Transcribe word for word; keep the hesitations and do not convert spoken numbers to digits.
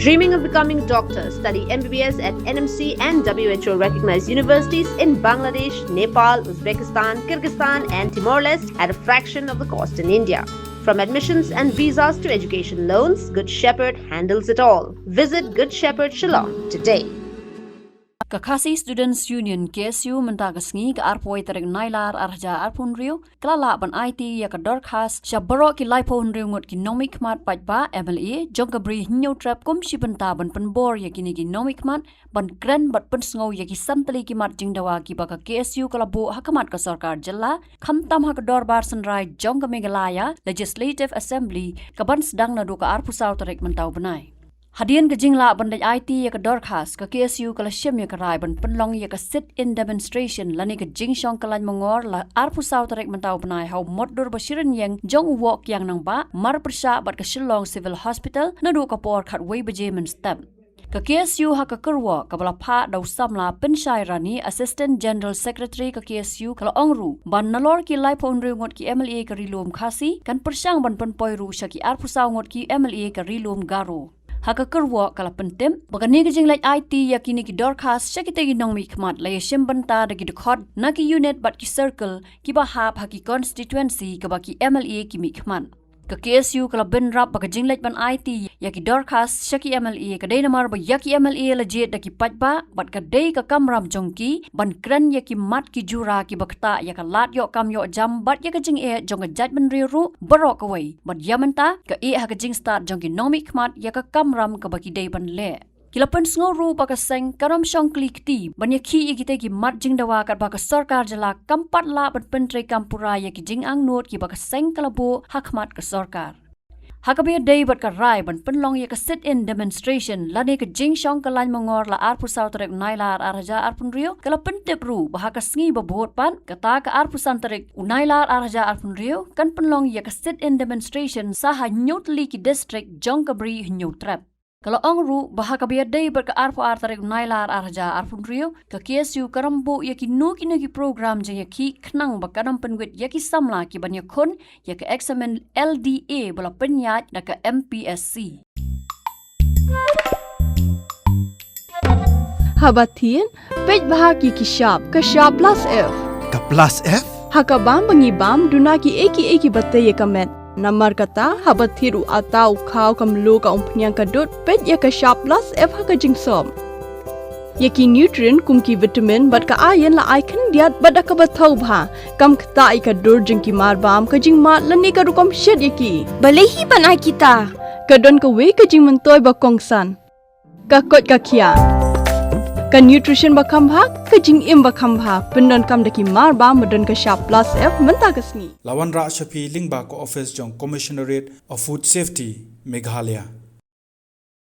Dreaming of becoming a doctor? Study M B B S at N M C and W H O recognized universities in Bangladesh, Nepal, Uzbekistan, Kyrgyzstan, and Timor Leste at a fraction of the cost in India. From admissions and visas to education loans, Good Shepherd handles it all. Visit Good Shepherd Shillong today. Ka Khasi Students Union, K S U, mynta ka sngi, ka arphew tarik Nailar arhajar arphew hynriew, ka la lah ban aiti ïa ka dorkhas sha baroh ki laiphew hynriew ngut ki nongmihkhmat paidbah, M L A, jong ka Bri Hynñiewtrep kum shi bynta ban pynbor ïa kine ki nongmihkhmat, ban kren bad pynsngew ïa ki san tylli ki mat jingdawa kiba ka K S U ka la buh ha khmat ka sorkar jylla, khamtam ha ka dorbar synrai jong ka Meghalaya Legislative Assembly, kaban sdang naduh ka arphew saw tarik mynta u bnai. Hadien ka jinglah ban leit aiti ïa ka dorkhas, ka K S U ka la shim ïa ka rai ban pynlong ïa ka sit-in demonstration lane ka jingshong kyllain mangor la arphew saw tarik mynta u bnai ha u mot dur ba shi rynïeng jong u Woh Kiang Nangbah, marpyrshah bad ka Shillong Civil Hospital, naduh ka por khatwei baje mynstep. Ka K S U ha ka kyrwoh kaba la phah da u samla Pynshai Rani, Assistant General Secretary ka K S U, ka la ong ruh ba nalor ki laiphew hynriew ngut ki M L A ka Ri Lum Khasi kan pyrshang ban pynpoi ruh sha ki arphew saw ngut ki M L A ka Ri Lum Garo. Ha ka kyrwoh ka la pyntip ba kane ka jingleit aiti ïa kine ki dorkhas sha kitei ki nongmihkhmat la ïashim bynta da ki dkhot na ki unit bad ki circle kiba hap ha ki constituency kaba ki M L A ki mihkhmat. Ka K S U ka la bynrap ba ka jingleit ban aiti ïa ki dorkhas sha ki M L A ka dei namar ba ïa ki M L A la jied da ki paidbah bad ka dei ka kamram jong ki ban kren ïa ki mat ki jura kiba ktah ïa ka lad ïoh kam ïoh jam bad ïa ka jingeh jong ka jaitbynriew ruh baroh kawei. Bad ïa mynta ka ïeh ha ka jingstad jong ki nongmihkhmat ïa ka kamram kaba ki dei ban leh. Ki la pynsngew ruh ba ka seng kan ym shong kli kti ban ïakhih ïa kitei ki mat jingdawa katba ka sorkar jylla kam pat lah ban pyntreikam pura ïa ki jingangnud kiba ka seng ka la buh ha khmat ka sorkar. Ha kaba ïadei bad ka rai ban pynlong ïa ka sit-in demonstration lane ka jingshong kyllain mangor la arphew saw tarik Nailar arhajar arphew hynriew, ka la pyntip ruh ba ha ka sngi ba bud pat, kata ka arphew san tarik u Nailar arhajar arphew hynriew, kan pynlong ïa ka sit-in demonstration sa ha hynñiew tylli ki district jong ka Bri Hynñiewtrep. Ka la ong ruh ba ha kaba ïadei bad ka arphew ar tarik Nailar arhajar arphew hynriew, ka K S U ka ym buh ïa kino kino ki program jingïakhih khnang ba kan ym pynwit ïa ki samla kiban ïakhun ïa ka eksamin L D A ba la pynïaid da ka M P S C. Haba thied, peit bha ki ki shap, ka shap plus F. Ka plus F? Ha ka bam ba ngi bam, duna kiei kiei kiba tei ïa ka met. Namar kata, haba thied u atta, u khaw, ka mluh, ka umphniang, ka dud, peit ïa ka shap plus F ha ka jingsop. Ïa ki nutrient kum ki vitamin bad ka iron la ai khyndiat bad da kaba thaw bha. Kam ktah ïa ka dur jong ki marbam, ka jingmad lane ka rukom shet ïa ki. Balei hi ban ai kita? Ka don kawei ka jingmyntoi ba kongsan. Ka koit ka khiah. Ka nutrition ba kham bha, ka jingim ba kham bha. Pyndonkam da ki marbam ba don ka shap plus F mynta ka sngi. La wanrah sha phi lyngba ka office jong Commissionerate of Food Safety, Meghalaya.